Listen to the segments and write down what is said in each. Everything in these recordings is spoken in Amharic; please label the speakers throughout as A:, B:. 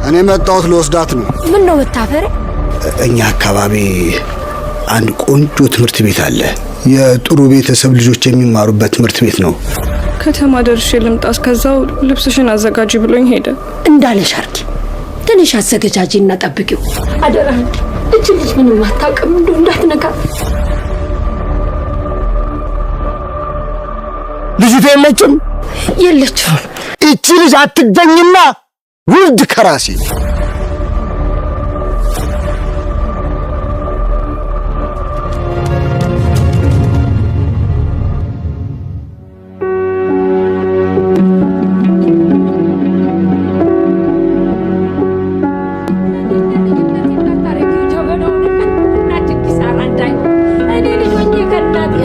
A: እኔ መጣሁት ልወስዳት ነው።
B: ምን ነው መታፈሬ?
A: እኛ አካባቢ አንድ ቆንጆ ትምህርት ቤት አለ። የጥሩ ቤተሰብ ልጆች የሚማሩበት ትምህርት ቤት ነው።
C: ከተማ ደርሼ ልምጣ፣ እስከዛው ልብስሽን አዘጋጂ ብሎኝ ሄደ።
B: እንዳለሽ አድርጊ። ትንሽ አዘገጃጂና ጠብቂው። አደራህን፣ እች ልጅ ምንም አታውቅም፣ እንደው እንዳትነካ።
A: ልጅቱ የለችም።
B: የለችም።
A: እቺ ልጅ አትገኝና ውልድ ከራሴ።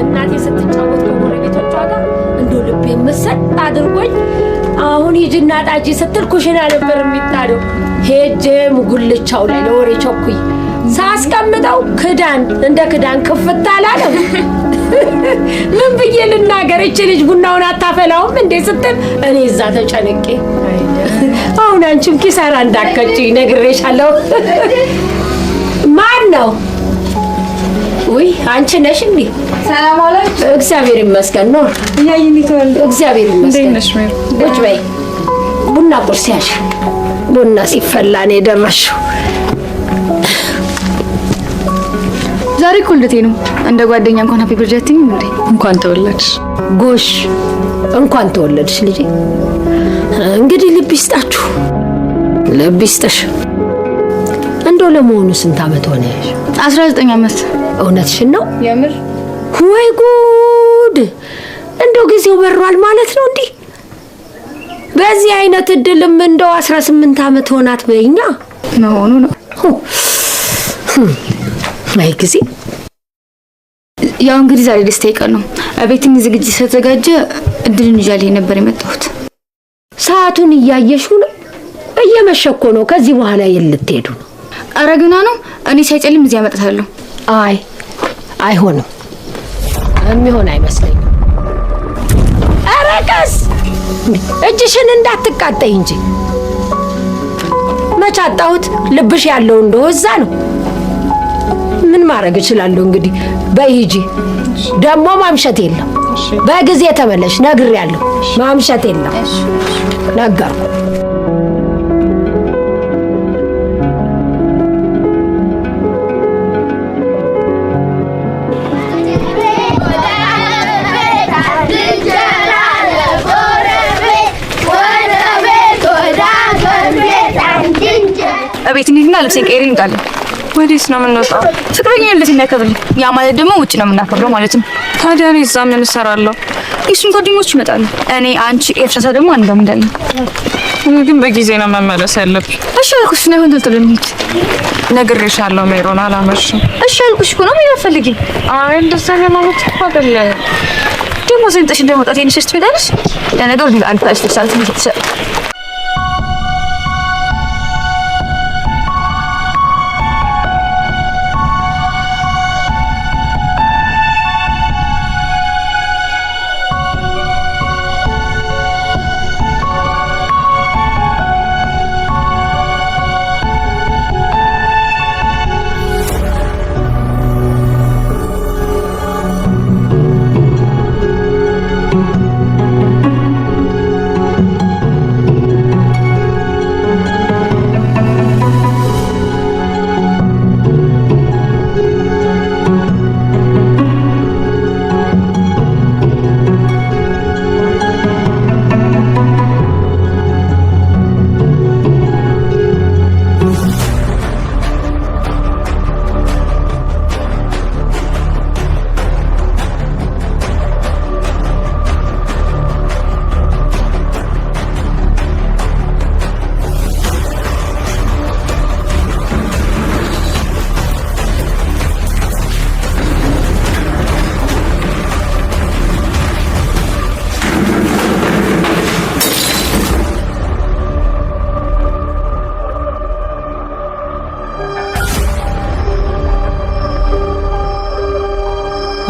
B: እናቴ ስትጫወት ከጎረቤቶቿ ጋር እንደው ልቤ መሰጥ አድርጎኝ አሁን ሂጂና ጣጂ ስትል ኩሽና ነበር የሚጣደው። ሄጄ ጉልቻው ላይ ለወሬ ቸኩይ ሳስቀምጠው ክዳን እንደ ክዳን ክፍት አላለም። ምን ብዬ ልናገር? እቺ ልጅ ቡናውን አታፈላውም እንዴ ስትል እኔ እዛ ተጨንቄ፣ አሁን አንቺም ኪሳራ እንዳከችኝ ነግሬሻለሁ። ማን ነው? ውይ አንቺ ነሽ እንዴ?
C: ሰላም አላችሁ?
B: እግዚአብሔር ይመስገን ነው።
C: እያየኝ ተወልደ።
B: እግዚአብሔር
C: እንዴት
B: ይመስገን።
C: ነሽ ሜሩ?
B: ቁጭ በይ። ቡና ቁርስ ያዥ። ቡና ሲፈላ ነው የደረስሽው።
D: ዛሬ እኮ ልደቴ ነው። እንደ ጓደኛ እንኳን happy birthday አትይኝም እንዴ?
C: እንኳን ተወለድሽ።
B: ጎሽ እንኳን ተወለድሽ ልጄ። እንግዲህ ልብ ይስጣችሁ፣ ልብ ይስጥሽ። እንደው ለመሆኑ ስንት ዓመት ሆነሽ?
D: 19 ዓመት።
B: እውነትሽን ነው?
D: የምር።
B: ወይ ጉድ! እንደው ጊዜው በሯል ማለት ነው። እንዲህ በዚህ አይነት እድልም እንደው 18 ዓመት ሆናት በይኛ
D: መሆኑ ነው።
B: አይ ጊዜ።
D: ያው እንግዲህ ዛሬ ደስታ ቀን ነው። ቤትን ዝግጅት ስለተዘጋጀ እድሉን ይዣ ነበር የመጣሁት።
B: ሰዓቱን እያየሽው ነው። እየመሸ እኮ ነው። ከዚህ በኋላ የት ልትሄዱ ነው?
D: ኧረ ገና ነው። እኔ ሳይጨልም እዚህ አመጣታለሁ።
B: አይ አይሆንም፣ የሚሆን አይመስለኝም። ኧረ ቀስ፣ እጅሽን እንዳትቃጠይ እንጂ። መች አጣሁት? ልብሽ ያለው እንደው እዛ ነው። ምን ማድረግ እችላለሁ እንግዲህ። በይ ሂጂ። ደግሞ ማምሸት የለም። በጊዜ ተመለሽ፣ ነግሬያለሁ። ማምሸት የለም ነገርኩ።
D: እቤት እንሂድና ልብሴን ቀይሬ እንወጣለን።
C: ወዴት ነው የምንወጣው?
D: ፍቅረኛ ልደት የሚያከብርልኝ። ያ ማለት ደግሞ ውጭ ነው የምናከብረው ማለት ነው።
C: ታዲያ እኔ እዛ ምን እሰራለሁ?
D: የእሱም ጓደኞች ይመጣሉ። እኔ፣ አንቺ፣ ኤፍራታ ደግሞ አንጋምዳለን።
C: እኔ ግን በጊዜ ነው መመለስ ያለብኝ።
D: እሺ አልኩሽ ነው። ይሁን ቶሎ እንሂድ።
C: ነግሬሻለሁ ሜሮን፣ አላመሽም።
D: እሺ አልኩሽ እኮ ነው። ምን ፈልጊ?
C: አይ እንደዛ ለማለት እኮ አይደለም።
D: ደግሞ ዘንጠሽ እንደመውጣት የኔ ትመጣለሽ። ለነገሩ አንድ ሰዓት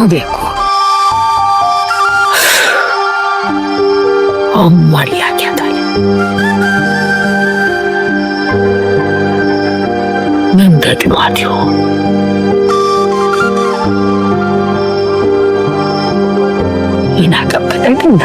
B: ውቤ እኮ አሟላኪያታል። ገጥሟት ይሆን? ይናቀበጠ እናንተ።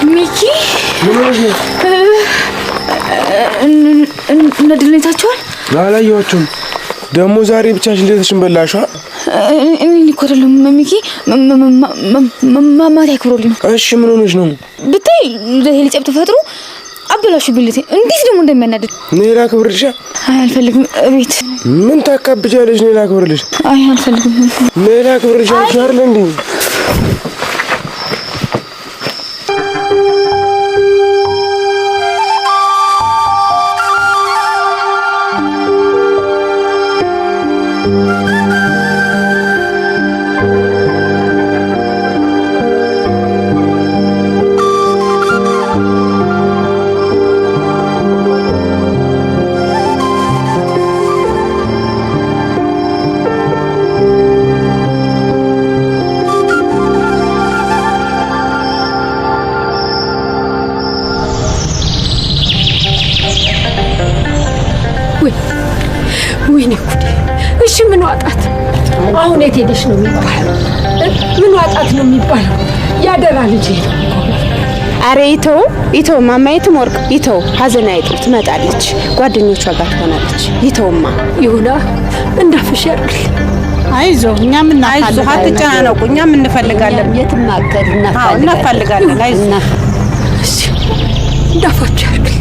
D: ሚኪ፣ እነ ድልን አይታቸዋል?
E: አላየኋቸውም። ደግሞ ዛሬ ብቻሽን ልደትሽን በላሿ?
D: እኔ እኮ አይደለም ሚኪ፣ ማማት ያክብሮልኝ ነው።
E: እሺ ምን ሆነሽ ነው?
D: ብታይ ልደቴ ሊጨብ ተፈጥሮ አበላሹብኝ ልደቴ። እንዴት ደግሞ እንደሚያናድድ።
E: እኔ ላክብርልሽ?
D: አይ አልፈልግም። እቤት
E: ምን ታካብጃለሽ? እኔ ላክብርልሽ?
D: አይ አልፈልግም።
E: እኔ ላክብርልሽ አልኩሽ አይደል እንዴ?
B: ወይኔ ጉዴ! እሺ ምን ዋጣት? አሁን የት ሄደሽ ነው የሚባለው? ምን ዋጣት ነው የሚባለው? ያደራ ልጄ ነው።
F: አረ ይተው ይተው፣ ማማ የትም ወርቅ ይተው፣ ሀዘን አይጥሩ። ትመጣለች፣ ጓደኞቿ ጋር ትሆናለች። ይተውማ።
B: ይሁና፣ እንዳፍሽ ያድርግልኝ።
G: አይዞ፣ እኛም
H: አይዞህ፣ አትጨናነቁ። እኛም እንፈልጋለን።
G: የትም አትሄድ፣
H: እናፈልጋለን። አይዞህ።
B: እሺ እንዳፋችሁ ያድርግልኝ።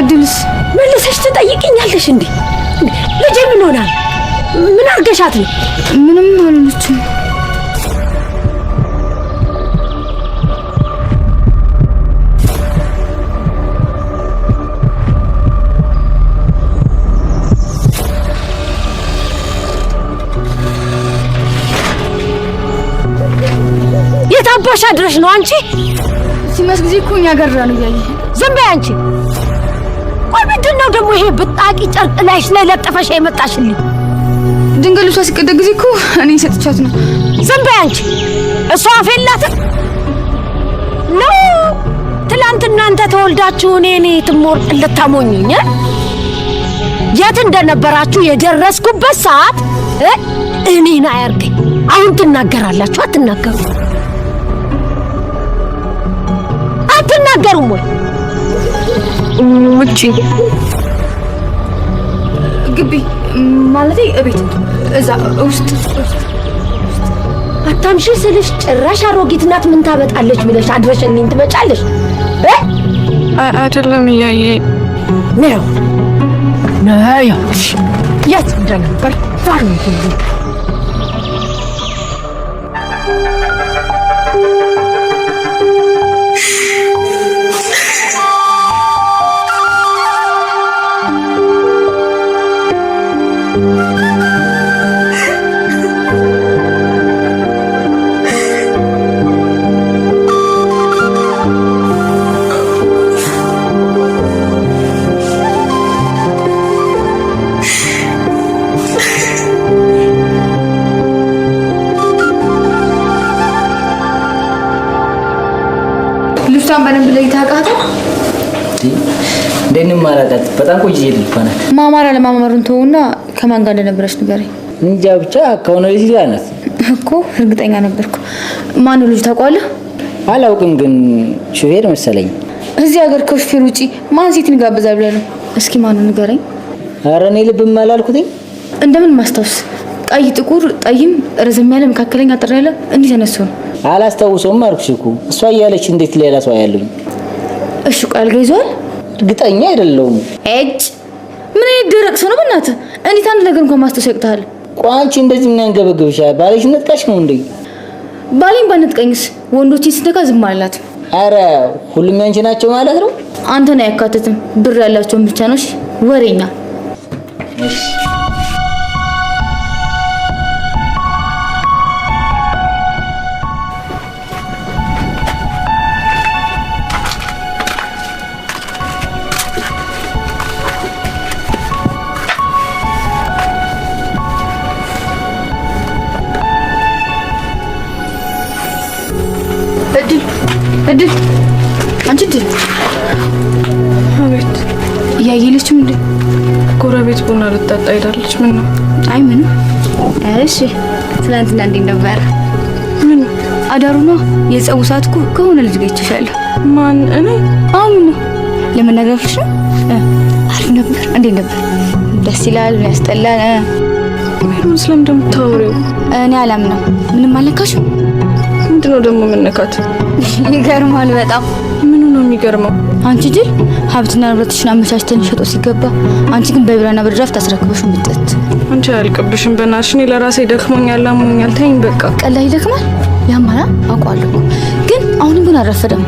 D: እድልስ
B: መልሰሽ ትጠይቅኛለሽ እንዴ? ልጄ ምን ሆና? ምን አርገሻት ነው?
D: ምንም አልሆነችም።
B: የት አባሽ አድረሽ ነው አንቺ?
D: ሲመስ ጊዜ እኮ እኛ ጋር ነው እያየ።
B: ዝም በይ አንቺ። ቆይ ምንድን ነው ደግሞ ይሄ ብጣቂ ጨርቅ ላይሽ ላይ ለጥፈሽ የመጣሽልኝ?
D: ድንገት ልብሷ ሲቀደድ ጊዜ እኮ እኔ ሰጥቻት ነው።
B: ዝም በይ አንቺ። እሷ አፍ የላትም ነው። ትላንት እናንተ ተወልዳችሁ እኔ የትምወርቅ ልታሞኙኝ? የት እንደነበራችሁ የደረስኩበት ሰዓት እኔን አያርገኝ። አሁን ትናገራላችሁ አትናገሩ? አትናገሩም ወይ?
D: ውጪ ግቢ ማለቴ እቤት እዛ ውስጥ
B: አታምሺ ስልሽ ጭራሽ አሮጊት ናት ምን ታመጣለች ብለሽ አድረሽልኝ ትመጫለሽ?
C: አይደለም እያየ
B: ነው ነው የት እንደነበር
D: ልጅቷን በደንብ ለይተህ አውቃታል?
I: እንዴት ነው የማላውቃት? በጣም ቆንጆ ልጅ እኮ ናት።
D: ማማር አለማማሩን ተውና ከማን ጋር እንደነበረች ንገረኝ።
I: እንጃ ብቻ ከሆነ ልጅ ጋር ናት
D: እኮ። እርግጠኛ ነበርኩ። ማነው ልጁ ታውቀዋለህ?
I: አላውቅም፣ ግን ሹፌር መሰለኝ።
D: እዚህ ሀገር ከሹፌር ውጪ ማን ሴትን ይጋብዛል ብለህ ነው? እስኪ ማነው ንገረኝ።
I: ኧረ እኔ ልብም አላልኩትኝ።
D: እንደምን ማስታወስ? ቀይ፣ ጥቁር፣ ጠይም፣ ረዘም ያለ፣ መካከለኛ፣ አጠር ያለ እንዲህ ተነስቶ ነው።
I: አላስታውሰውም አልኩሽ እኮ። እሷ እያለች እንዴት ሌላ ሰው ያለኝ?
D: እሺ ቆይ አልጋ ይዘዋል?
I: እርግጠኛ አይደለሁም።
D: እጭ ምን አይነት ደረቅ ሰው ነው በእናትህ! እንዴት አንድ ነገር እንኳን ማስታወስ ያቅትሃል?
I: ቆይ አንቺ እንደዚህ ምን ያንገበግብሻል? ባልሽ ነጥቃሽ ነው እንዴ?
D: ባሌን ባነጥቀኝስ ወንዶችን ስትነካ ዝም አልላትም።
I: አረ ሁሉም ያንቺ ናቸው ማለት ነው?
D: አንተን አያካትትም። ብር ያላቸውን ብቻ ነው። እሺ ወሬኛ።
I: እሺ
D: እድል አንቺ እድል።
C: አቤት።
D: እያየለችም እንዴ?
C: ጎረቤት ቡና ልጠጣ ሄዳለች። ምን ነው?
D: አይ ምንም። እሺ ትናንትና እንዴት ነበረ?
C: ምን
D: አዳሩ ነው የጸቡ ሰዓት እኮ ከሆነ ልጅ ጋር ይችሻለሁ።
C: ማን? እኔ?
D: አሁን ነው ለመናገር ፍሽ ነው። አሪፍ ነበር። እንዴት ነበር? ደስ ይላል፣ ያስጠላል።
C: ሜሮን ስለምን እንደምታወሪው
D: እኔ አላምነው። ምንም አልነካሽም?
C: ምንድነው ደግሞ የምነካት?
D: ይገርማል በጣም።
C: ምኑ ነው የሚገርመው?
D: አንቺ ጅል ሀብትና ንብረትሽን አመቻችተን ሸጦ ሲገባ አንቺ ግን በቢራና በድራፍት አስረክበሽ ምጥት።
C: አንቺ አያልቅብሽም በእናትሽ። እኔ ለራሴ ደክሞኛል፣ አሞኛል። ተይኝ በቃ።
D: ቀላል ይደክማል ያማራ አውቀዋለሁ፣ ግን አሁንም ግን አልረፈደም።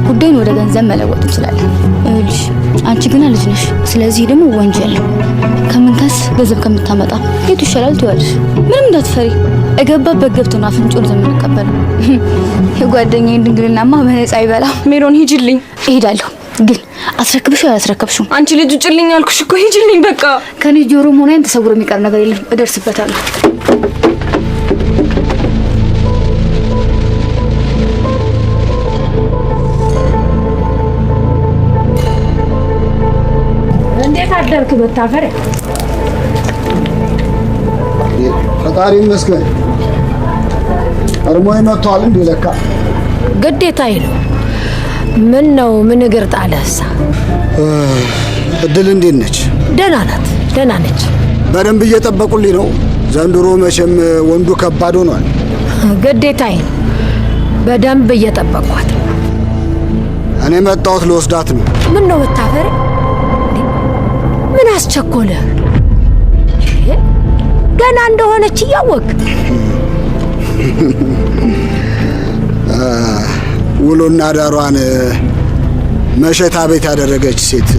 D: ጉዳዩን ወደ ገንዘብ መለወጥ እንችላለን። ይኸውልሽ አንቺ ገና ልጅ ነሽ፣ ስለዚህ ደግሞ ወንጀል ነው። ከምንከስ ገንዘብ ከምታመጣ የቱ ይሻላል ትይዋለሽ። ምንም እንዳትፈሪ፣ እገባበት ገብቶ ነው አፍንጮን የምንቀበለው። የጓደኛዬን ድንግልናማ በነፃ ይበላ።
C: ሜሮን ሂጂልኝ።
D: እሄዳለሁ፣ ግን አስረክብሽው አላስረከብሽው?
C: አንቺ ልጅ ውጭልኝ አልኩሽ እኮ ሂጂልኝ በቃ።
D: ከኔ ጆሮም ሆነ አይን ተሰውሮ የሚቀር ነገር የለም። እደርስበታለሁ።
B: እንዴት አደርክ መታፈሪያ?
A: ፈጣሪ ይመስገን። እርሞዬ መጥቷል እንዴ? ለካ
B: ግዴታዬ ነው። ምን ነው ምን እግር ጣለህሳ?
A: እድል እንዴት ነች?
B: ደህና ናት፣ ደህና ነች።
A: በደንብ እየጠበቁልኝ ነው። ዘንድሮ መቼም ወንዱ ከባድ ሆኗል።
B: ግዴታዬ ነው። በደንብ እየጠበቅኳት ነው።
A: እኔ መጣሁት ልወስዳት ነው።
B: ምን ነው መታፈሪያ? ምን አስቸኮለህ? ገና እንደሆነች እያወቅ
A: ውሎና ዳሯን መሸታ ቤት ያደረገች ሴት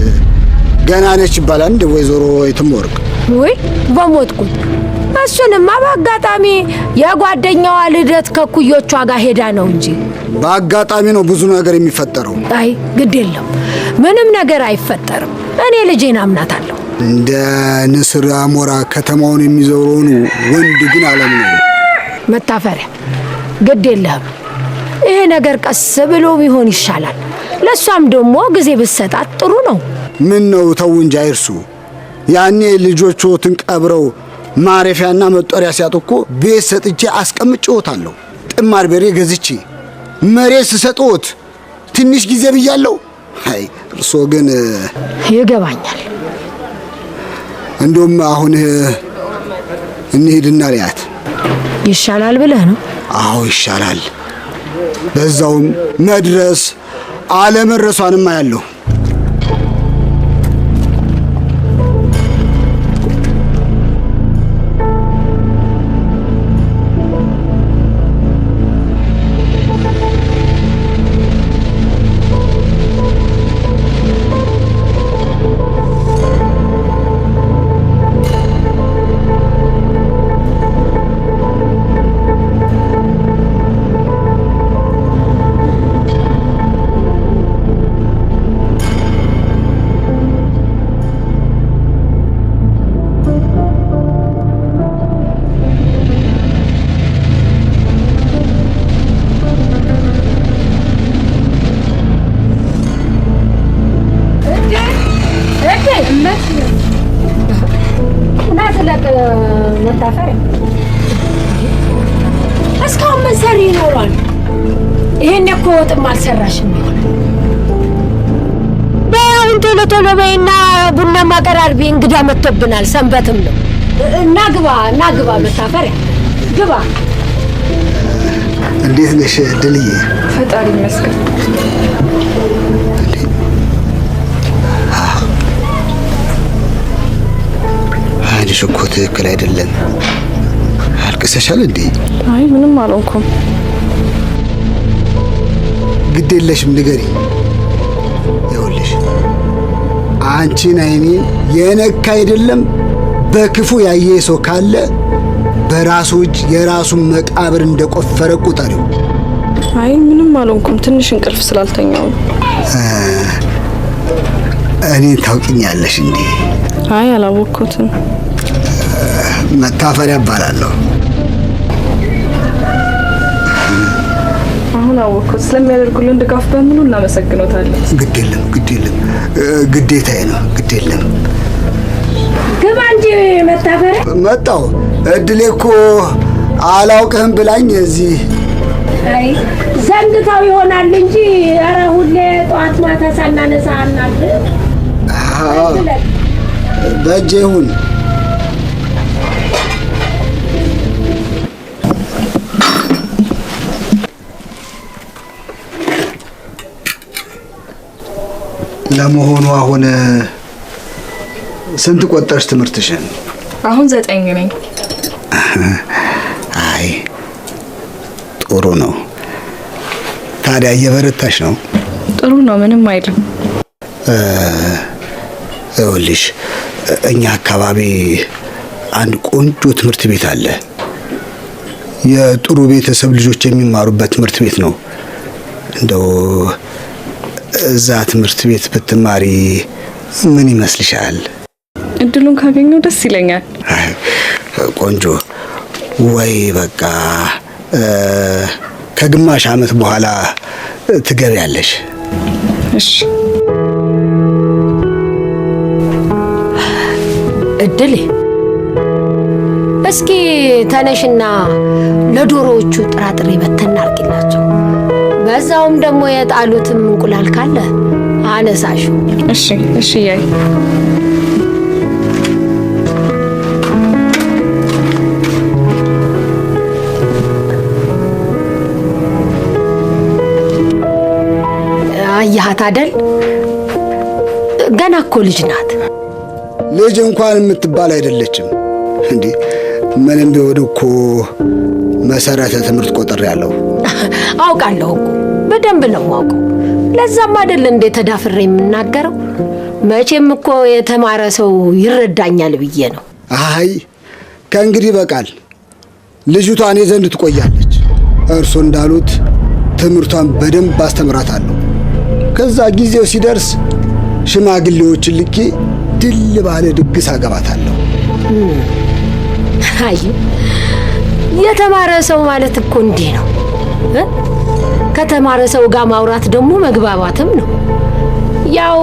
A: ገና ነች ይባላል እንደ ወይዘሮ የትምወርቅ?
B: ወይ በሞትኩት። እሱንማ በአጋጣሚ የጓደኛዋ ልደት ከኩዮቿ ጋር ሄዳ ነው እንጂ።
A: በአጋጣሚ ነው ብዙ ነገር የሚፈጠረው።
B: አይ ግድ የለም፣ ምንም ነገር አይፈጠርም። እኔ ልጄን አምናታለሁ።
A: እንደ ንስር አሞራ ከተማውን የሚዞረውን ወንድ ግን አላምነውም።
B: መታፈሪያ ግድ የለህም። ይሄ ነገር ቀስ ብሎ ቢሆን ይሻላል። ለእሷም ደግሞ ጊዜ ብትሰጣት ጥሩ ነው።
A: ምን ነው ተው እንጂ አይርሱ። ያኔ ልጆችዎትን ቀብረው ማረፊያና መጦሪያ ሲያጡ እኮ ቤት ሰጥቼ አስቀምጬዎታለሁ። ጥማር በሬ ገዝቼ መሬት ስሰጥዎት ትንሽ ጊዜ ብያለሁ። አይ እርሶ ግን
B: ይገባኛል።
A: እንደውም አሁን እንሂድና ልያት
B: ይሻላል ብለህ ነው?
A: አዎ ይሻላል። በዛውም መድረስ አለመድረሷንም አያለሁ።
B: እስካሁን ምን ሰሪ ይኖሯል? ይሄን እኮ ወጥም አልሰራሽም ይሆናል። በይ አሁን ቶሎ ቶሎ በይና ቡና ማቀራርቢ፣ እንግዳ መጥቶብናል። ሰንበትም ነው። እና ግባ እና ግባ፣ መታፈሪያ ግባ።
A: እንዴት ነሽ ድልዬ?
C: ፈጣሪ ይመስገን።
A: አይንሽ እኮ ትክክል አይደለም። አልቅሰሻል እንዴ?
C: አይ ምንም አልሆንኩም።
A: ግድ የለሽም ንገሪ። ይኸውልሽ አንቺን አይኔን የነካ አይደለም በክፉ ያየ ሰው ካለ በራሱ እጅ የራሱን መቃብር እንደቆፈረ ቁጠሪው።
C: አይ ምንም አልሆንኩም፣ ትንሽ እንቅልፍ ስላልተኛው ነው።
A: እኔን ታውቂኛለሽ እንዴ?
C: አይ አላወቅኩትም።
A: መታፈሪያ እባላለሁ።
C: አሁን አወቅኩት። ስለሚያደርጉልን ድጋፍ በሙሉ እናመሰግኖታለን።
A: ግድ የለም ግድ የለም፣ ግዴታዬ ነው። ግድ የለም።
B: ግባ እንጂ መታፈሪያ።
A: መጣሁ። እድሌ እኮ አላውቅህም ብላኝ እዚህ።
B: አይ ዘንግታው ይሆናል እንጂ ኧረ ሁሌ ጠዋት ማታ ሳናነሳ አናልፍ።
A: በእጄ ይሁን። ለመሆኑ አሁን ስንት ቆጠርሽ ትምህርትሽን?
C: አሁን 9 ነኝ።
A: አይ ጥሩ ነው። ታዲያ እየበረታሽ ነው?
C: ጥሩ ነው፣ ምንም አይልም።
A: ይኸውልሽ እኛ አካባቢ አንድ ቆንጆ ትምህርት ቤት አለ። የጥሩ ቤተሰብ ልጆች የሚማሩበት ትምህርት ቤት ነው። እንደው እዛ ትምህርት ቤት ብትማሪ ምን ይመስልሻል?
C: እድሉን ካገኘው ደስ ይለኛል።
A: ቆንጆ። ወይ በቃ ከግማሽ ዓመት በኋላ ትገቢያለሽ።
C: እሺ።
B: እድሌ እስኪ ተነሽና ለዶሮዎቹ ጥራጥሬ በተና አርጊላቸው። በዛውም ደግሞ የጣሉትም እንቁላል ካለ አነሳሹ።
C: እሺ እሺ። ያይ
B: አየሃት አይደል? ገና እኮ ልጅ ናት።
A: ልጅ እንኳን የምትባል አይደለችም። እንዴ ምንም ቢሆን እኮ መሰረተ ትምህርት ቆጥሬ ያለው
B: አውቃለሁ እኮ በደንብ ነው የማውቀው። ለዛም አይደል እንዴ ተዳፍሬ የምናገረው። መቼም እኮ የተማረ ሰው ይረዳኛል ብዬ ነው።
A: አይ ከእንግዲህ በቃል ልጅቷ እኔ ዘንድ ትቆያለች። እርሶ እንዳሉት ትምህርቷን በደንብ አስተምራታለሁ። ከዛ ጊዜው ሲደርስ ሽማግሌዎችን ልኬ ድል ባለ ድግስ አገባታለሁ።
B: አይ የተማረ ሰው ማለት እኮ እንዲህ ነው። ከተማረ ሰው ጋር ማውራት ደግሞ መግባባትም ነው። ያው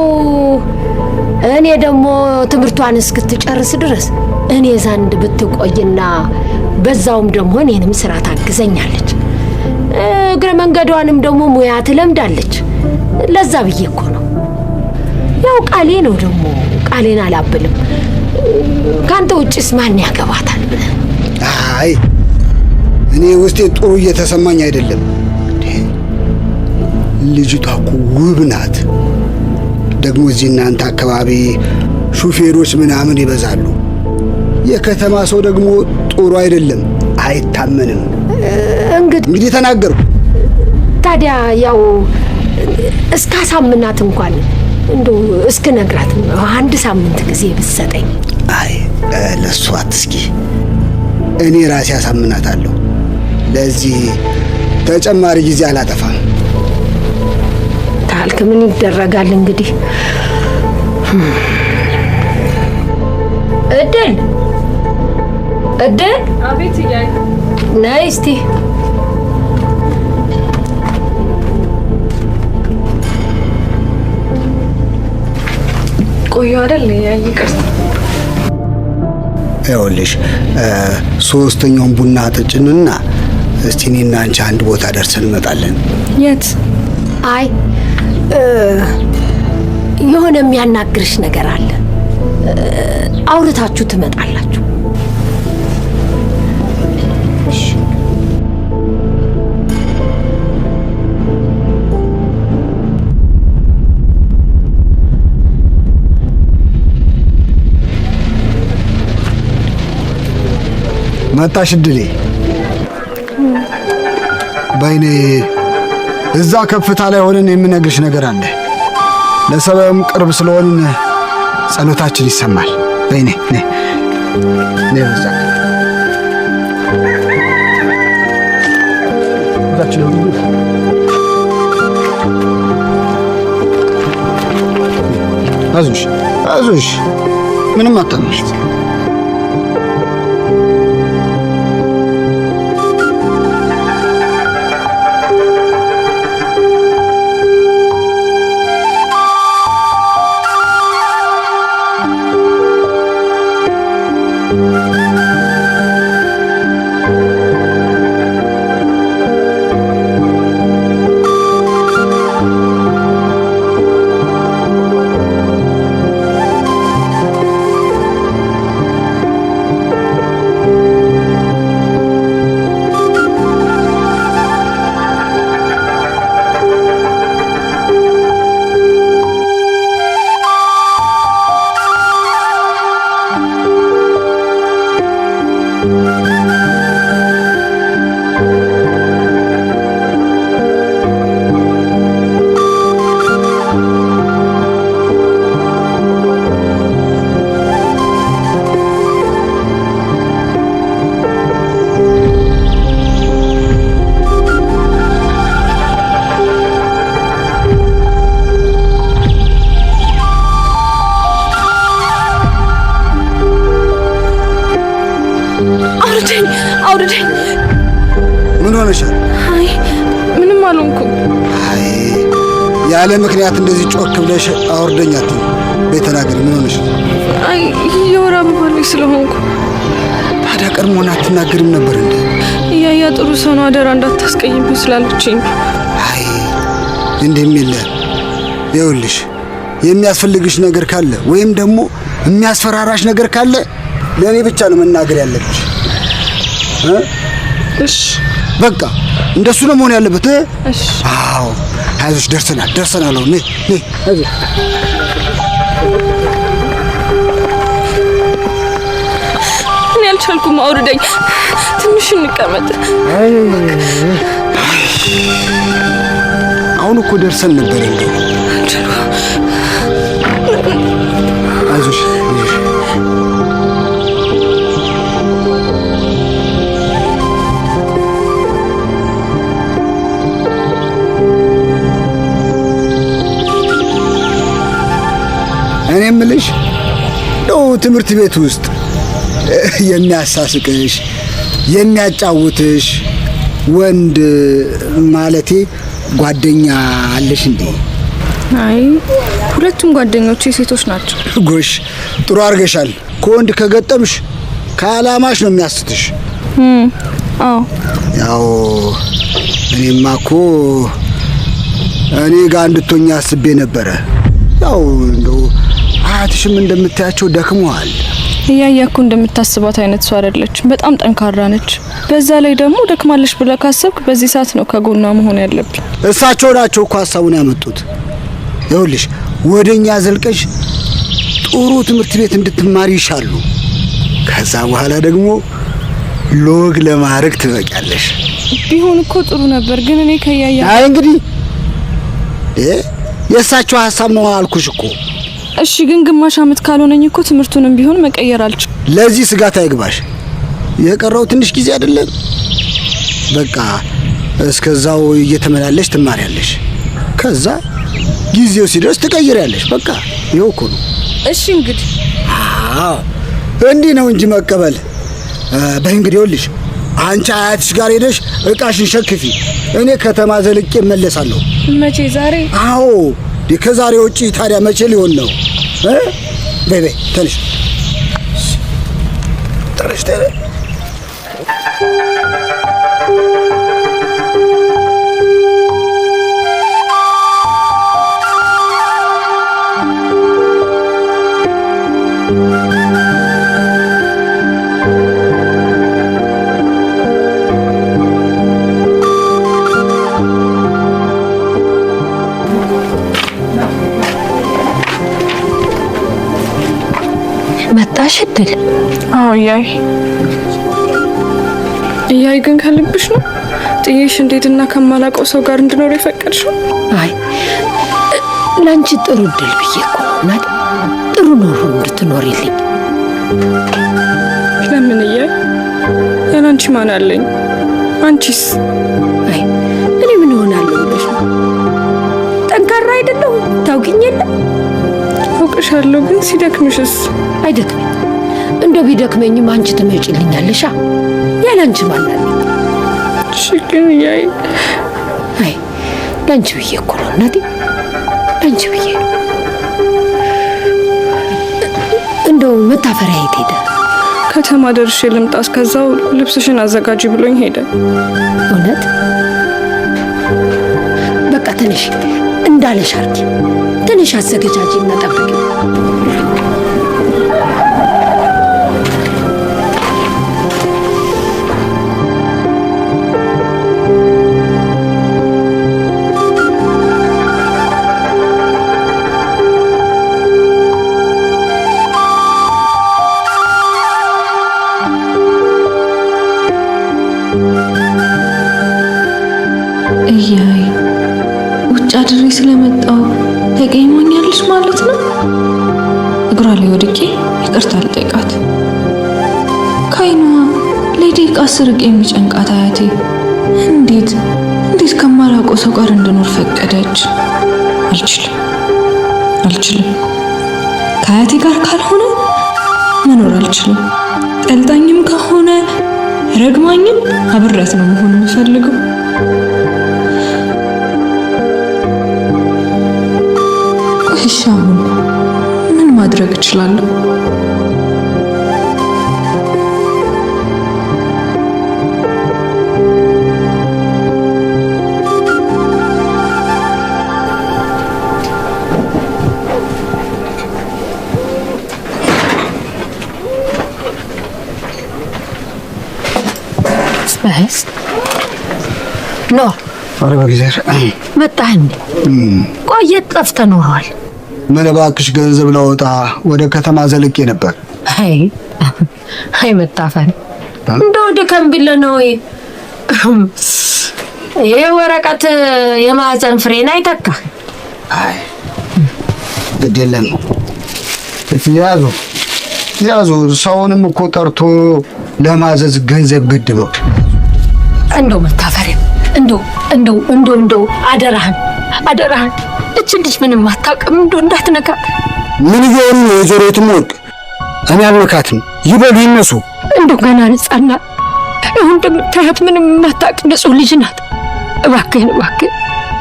B: እኔ ደግሞ ትምህርቷን እስክትጨርስ ድረስ እኔ ዘንድ ብትቆይና በዛውም ደግሞ እኔንም ስራ ታግዘኛለች፣ እግረ መንገዷንም ደግሞ ሙያ ትለምዳለች። ለዛ ብዬ እኮ ነው። ያው ቃሌ ነው ደግሞ ቃሌን አላብልም። ከአንተ ውጭስ ማን ያገባታል ብለህ?
A: አይ እኔ ውስጤ ጥሩ እየተሰማኝ አይደለም። ልጅቷ እኮ ውብ ናት። ደግሞ እዚህ እናንተ አካባቢ ሹፌሮች ምናምን ይበዛሉ። የከተማ ሰው ደግሞ ጥሩ አይደለም፣ አይታመንም። እንግዲህ ተናገርኩ።
B: ታዲያ ያው እስካሳምናት እንኳን እንደው እስክነግራት አንድ ሳምንት ጊዜ ብትሰጠኝ።
A: አይ ለእሷ አትስጊ፣ እኔ ራሴ አሳምናታለሁ። ለዚህ ተጨማሪ ጊዜ አላጠፋም።
B: ታልክ ምን ይደረጋል እንግዲህ። እድል እድል፣
C: አቤት። እያይ
B: ነይ እስቲ።
C: ቆዩ አይደል? እያይ ይቅርታ።
A: ይኸውልሽ ሶስተኛውን ቡና አጠጭንና እስቲ እኔና አንቺ አንድ ቦታ ደርሰን እንመጣለን።
C: የት?
B: አይ የሆነ የሚያናግርሽ ነገር አለ። አውርታችሁ ትመጣላችሁ።
A: መጣሽ እድሌ። በይኔ እዛ ከፍታ ላይ ሆነን የምነግርሽ ነገር አለ። ለሰበብም ቅርብ ስለሆንን ጸሎታችን ይሰማል። በይኔ ነይ ነይ፣ በዛ አይዞሽ አይዞሽ፣ ምንም አታምሽ።
C: አውርደኝ፣ አውርደኝ።
A: ምን ሆነሻል?
C: አይ ምንም አልሆንኩም።
A: አይ ያለ ምክንያት እንደዚህ ጮክ ብለሽ አውርደኝ አትይም። በይ ተናገሪ፣ ምን ሆነሽ?
C: አይ የወር አበባ ላይ ስለሆንኩ።
A: ታዲያ ቀድሞውን አትናገሪም ነበር እንዴ?
C: እያያ ጥሩ ሰው ነው፣ አደራ እንዳታስቀይምኝ ስላለችኝ።
A: አይ እንዲህም የለ። ይኸውልሽ የሚያስፈልግሽ ነገር ካለ ወይም ደግሞ የሚያስፈራራሽ ነገር ካለ ለእኔ ብቻ ነው መናገር ያለብሽ።
C: እሺ
A: በቃ እንደሱ ነው መሆን ያለበት።
C: እሺ።
A: አዎ አይዞሽ፣ ደርሰናል ደርሰናል። አሁን ነይ ነይ፣ አይዞሽ።
C: አልቻልኩም። አውርደኝ። ትንሽ እንቀመጥ።
A: አሁን እኮ ደርሰን ነበር። እንደው አይዞሽ አይዞሽ። እኔ የምልሽ እንደው ትምህርት ቤት ውስጥ የሚያሳስቅሽ የሚያጫውትሽ ወንድ ማለቴ ጓደኛ አለሽ እንዴ?
C: አይ ሁለቱም ጓደኞቼ ሴቶች ናቸው።
A: ጎሽ ጥሩ አድርገሻል። ከወንድ ከገጠምሽ ከዓላማሽ ነው የሚያስትሽ።
C: አዎ
A: ያው እኔማ እኮ እኔ ጋር እንድትሆኝ አስቤ ነበረ። ያው እንደው አያትሽም እንደምታያቸው ደክመዋል።
C: እያያ እኮ እንደምታስባት አይነት ሰው አይደለች። በጣም ጠንካራ ነች። በዛ ላይ ደግሞ ደክማለች ብለህ ካሰብክ በዚህ ሰዓት ነው ከጎኗ መሆን ያለብኝ።
A: እሳቸው ናቸው እኮ ሀሳቡን ያመጡት። ይኸውልሽ ወደኛ ዘልቀሽ ጥሩ ትምህርት ቤት እንድትማሪ ይሻሉ። ከዛ በኋላ ደግሞ ለወግ ለማዕረግ ትበቂያለሽ።
C: ቢሆን እኮ ጥሩ ነበር፣ ግን እኔ ከያያ
A: አይ እንግዲህ የእሳቸው ሀሳብ ነው አልኩሽ እኮ።
C: እሺ፣ ግን ግማሽ ዓመት ካልሆነኝ እኮ ትምህርቱንም ቢሆን መቀየር አልችልም።
A: ለዚህ ስጋት አይግባሽ። የቀረው ትንሽ ጊዜ አይደለም። በቃ እስከዛው እየተመላለሽ ትማሪያለሽ። ከዛ ጊዜው ሲደርስ ትቀይሪያለሽ። በቃ ይኸው እኮ ነው።
C: እሺ እንግዲህ
A: አዎ እንዲህ ነው እንጂ መቀበል። በይ እንግዲህ ይኸውልሽ አንቺ አያትሽ ጋር ሄደሽ እቃሽን ሸክፊ፣ እኔ ከተማ ዘልቄ እመለሳለሁ።
C: መቼ? ዛሬ?
A: አዎ ከዛሬ ውጪ ታዲያ መቼ ሊሆን ነው? በይ በይ ተነሽ ተነሽ ተነሽ።
B: መጣሽ እድል?
C: አዎ እያይ እያይ፣ ግን ከልብሽ ነው ጥዬሽ እንዴትና ከማላውቀው ሰው ጋር እንድኖር የፈቀድሽው?
B: አይ ለአንቺ ጥሩ እድል ብዬ እኮ ነው እናት፣ ጥሩ ኑሮ እንድትኖሪልኝ።
C: ለምን እያይ? ያለ አንቺ ማን አለኝ? አንቺስ?
B: አይ እኔ ምን እሆናለሁ ብለሽ ነው? ጠንካራ አይደለሁም ታውቂኝ የለ?
C: አውቅሻለሁ፣ ግን ሲደክምሽስ?
B: አይደክመኝ። እንደው ቢደክመኝም አንቺ ትመጪልኛለሻ። ያለ አንቺ ማን አለኝ?
C: እሺ ግን እያይ፣
B: አይ ለአንቺ ብዬ እኮ ነው እናቴ፣ ለአንቺ ብዬ ነው። እንደው መታፈሪያ የት ሄደ?
C: ከተማ ደርሼ ልምጣ፣ እስከዛው ልብስሽን አዘጋጂ ብሎኝ ሄደ።
B: እውነት? በቃ ትንሽ እንዳለሽ አድርጊ። ትንሽ አዘገጃጂ እና ጠብቂ።
C: እያይ ውጭ አድሬ ስለመጣው ተቀይሞኛለሽ ማለት ነው? እግሯ ላይ ወድቄ ይቅርታ ልጠይቃት። ከዓይኗ ለደቂቃ ስርቅ የሚጨንቃት አያቴ እንዴት እንዴት ከማላውቀው ሰው ጋር እንድኖር ፈቀደች? አልችልም አልችልም። ከአያቴ ጋር ካልሆነ መኖር አልችልም። ጠልጣኝም ከሆነ ረግማኝም አብሬያት ነው መሆን የምፈልገው። እሺ አሁን ምን ማድረግ እችላለሁ?
B: ኖር
A: ኧረ በእግዚአብሔር
B: መጣህ እንዴ? ቆየት ጠፍተህ ኖረዋል።
A: ምን እባክሽ ገንዘብ ላወጣ ወደ ከተማ ዘልቄ ነበር።
B: አይ አይ መታፈን እንደው ድከም ቢል ነው ይሄ ወረቀት የማህፀን ፍሬን አይተካ።
A: አይ ግድ የለም ያዙ ያዙ። ሰውንም እኮ ጠርቶ ለማዘዝ ገንዘብ ግድ ነው።
B: እንደው መታፈሪያ እንደው እንደው እንደው እንደው አደራህን አደራህን፣ እች ልጅ ምንም አታውቅም፣ እንደው እንዳትነካ።
A: ምን እየሆኑ ነው? ወይዘሮ የትምወርቅ እኔ አልነካትም። ይበሉ ይነሱ።
B: እንደው ገና ነጻና ይሁን እንደምታያት ምንም የማታውቅ ንጹህ ልጅ ናት። እባክህን እባክህን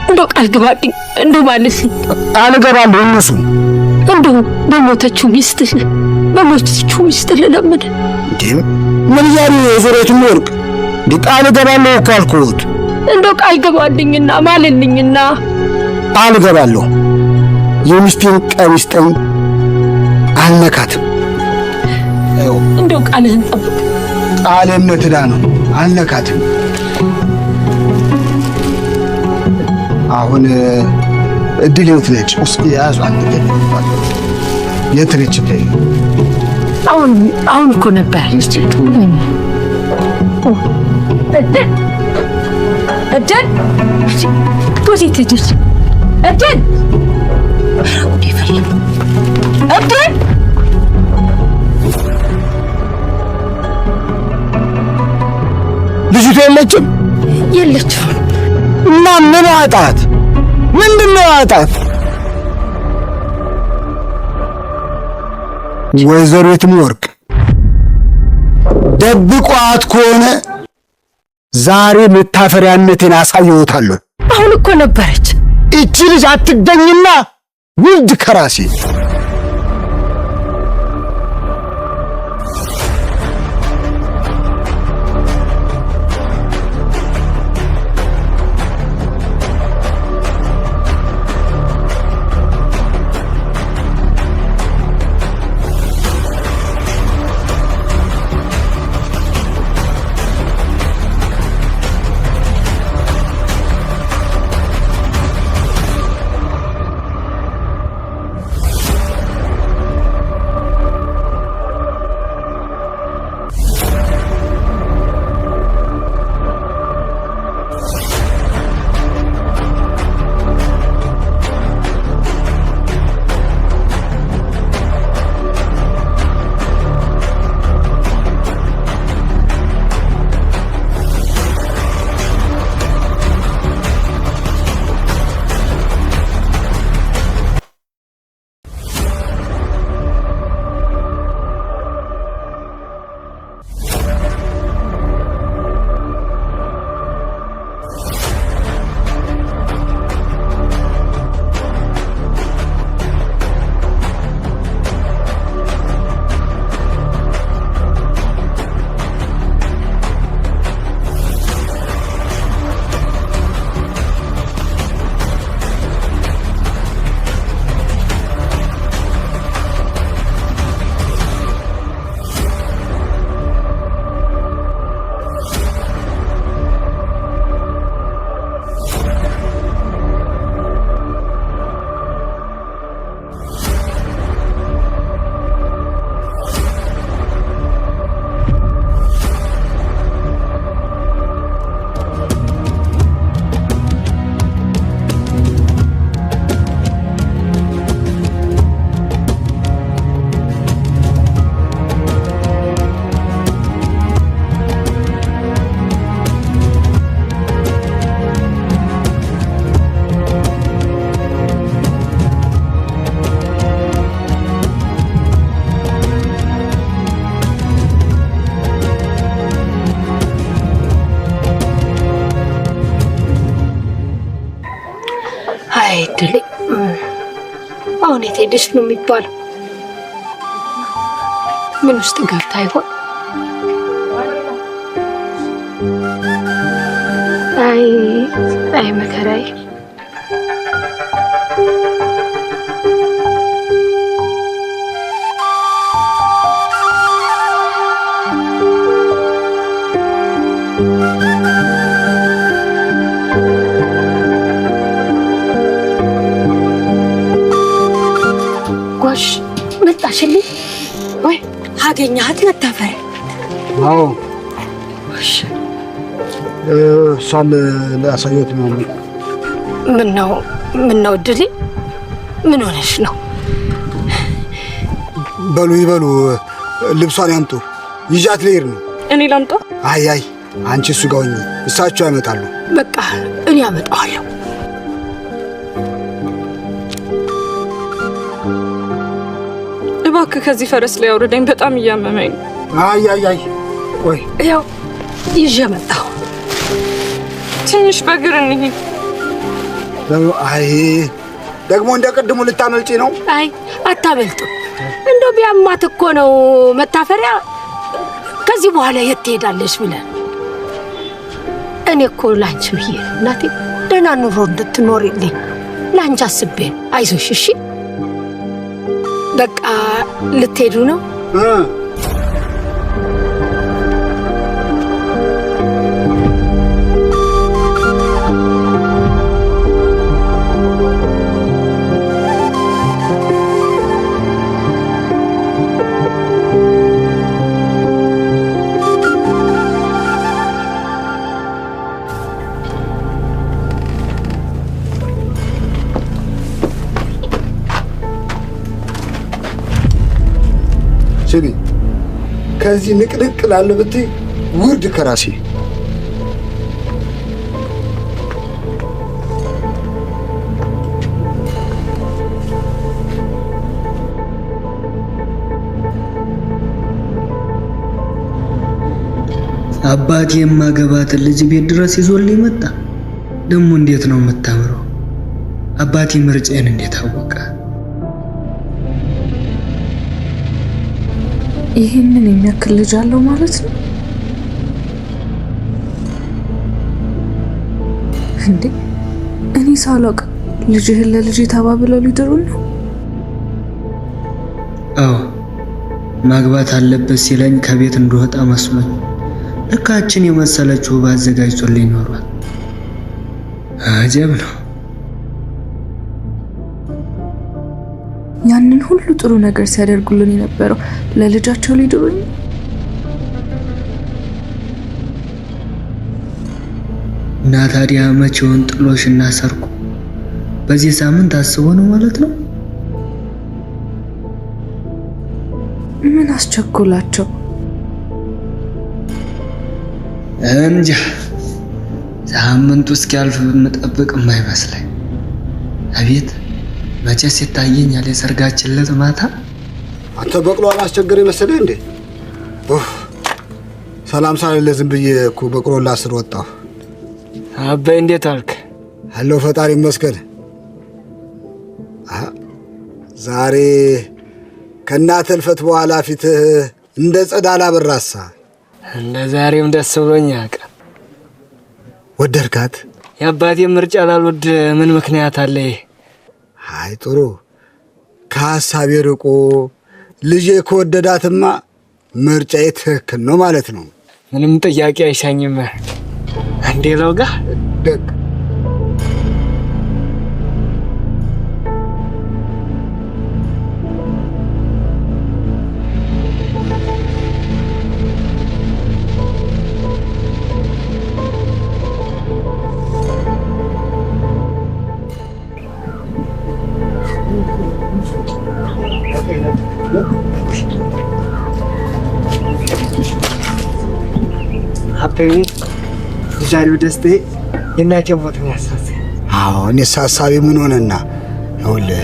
B: እንደው ቃል ግባልኝ፣ እንደው ማለትኝ።
A: ቃል እገባለሁ። ይነሱ።
B: እንደው በሞተችው ሚስትህ በሞተችው ሚስትህ ልለምንህ።
A: እንዴ ምን እያሉ ነው? ወይዘሮ የትምወርቅ ቃል እገባለሁ እኮ አልኩት።
B: እንደው ቃል ግባልኝና ማልልኝና።
A: ቃል እገባለሁ። የሚስቴን ቀሚስ ጠኝ አልነካትም።
B: እንደው ቃልህን ጠብቅ።
A: ቃል እምነት ዕዳ ነው። አልነካትም። አሁን እድል የት ነች? ውስጥ ያዙ። አንድ የት ነች?
B: አሁን አሁን እኮ ነበር። እድል እድል ወዴት ሄደች? እድል እድል
A: ልጅቷ የለችም።
B: የለችም።
A: እና ምን አጣት? ምንድን ነው አጣት? ወይዘሮ የትምወርቅ ደብቋት ከሆነ ዛሬ መታፈሪያነቴን አሳየውታለሁ።
B: አሁን እኮ ነበረች።
A: እቺ ልጅ አትገኝና ውልድ ከራሴ
B: አይ እድሌ፣ አሁን የት ሄደች ነው የሚባለው? ምን ውስጥ ገብታ ይሆን? አይ አይ መከራዬ። ጎሽ መጣሽልኝ ወይ? አገኘሃት መታፈሪያ?
A: አዎ፣ እሷን ላሳየት ነው።
B: ምነው ምነው እድሌ ምን ሆነሽ ነው?
A: በሉ ይበሉ፣ ልብሷን ያምጡ። ይዣት ልሄድ ነው።
C: እኔ ላምጣ?
A: አይ አይ፣ አንቺ እሱ ጋር ሁኚ፣ እሳቸው ያመጣሉ።
B: በቃ እኔ አመጣዋለሁ።
C: እባክህ ከዚህ ፈረስ ላይ አውርደኝ፣ በጣም እያመመኝ ነው።
A: አይ አይ አይ፣ ቆይ
B: ያው ይዤ መጣሁ።
C: ትንሽ በእግር እንሂድ።
A: አይ ደግሞ እንደ ቅድሙ ልታመልጪ ነው?
B: አይ አታመልጥም። እንደው ቢያማት እኮ ነው መታፈሪያ። ከዚህ በኋላ የት ትሄዳለች ብለን እኔ እኮ ላንቺ ብዬ ነው እናቴ፣ ደህና ኑሮ እንድትኖሪልኝ ላንቺ አስቤ ነው። አይዞሽ እሺ። በቃ ልትሄዱ ነው?
A: ስሚ፣ ከዚህ ንቅንቅ ላለ ብትይ ውርድ ከራሴ።
J: አባቴ የማገባትን ልጅ ቤት ድረስ ይዞልኝ መጣ። ደግሞ እንዴት ነው የምታምረው! አባቴ ምርጫዬን እንዴት አወቀ?
C: ይህንን የሚያክል ልጅ አለው ማለት ነው እንዴ? እኔ ሳላውቅ ልጅህን ለልጅ ተባብለው ሊድሩን ነው?
J: አዎ ማግባት አለበት ሲለኝ ከቤት እንደወጣ መስሎኝ ልካችን የመሰለችው ባዘጋጅቶልኝ ኖሯል። አጀብ ነው።
C: ያንን ሁሉ ጥሩ ነገር ሲያደርጉልን የነበረው ለልጃቸው ሊድሩኝ?
J: እና ታዲያ መቼውን ጥሎሽ እና ሰርኩ በዚህ ሳምንት አስቦ ነው ማለት ነው?
C: ምን አስቸኮላቸው?
J: እንጃ ሳምንቱ እስኪያልፍ የምጠብቅ የማይመስለኝ። አቤት መቼስ ይታየኛል የሰርጋችን ዕለት ማታ።
A: አንተ በቅሎ አላስቸገረ መሰለህ እንዴ? ሰላም ሳልልህ ዝም ብዬ እኮ በቅሎ ላስር ወጣሁ።
E: አባይ እንዴት አልክ?
A: አለሁ ፈጣሪ ይመስገን። ዛሬ ከእናትህ እልፈት በኋላ ፊትህ እንደ ጸዳል አበራሳ።
E: እንደ ዛሬም ደስ ብሎኝ ያውቃል።
A: ወደድካት?
E: የአባቴ ምርጫ ላልወድ ምን ምክንያት አለ?
A: አይ ጥሩ፣ ከሀሳቤ ርቆ ልጄ ከወደዳትማ ምርጫዬ ትክክል ነው ማለት ነው።
E: ምንም ጥያቄ አይሻኝም። አንዴ ለውጋ
A: ደግ
E: አባዬ የዛሬው ደስታዬ የእናቴ ሞት ነው ያሳዘኝ።
A: አዎ እኔስ ሀሳቤ ምን ሆነና፣ ይኸውልህ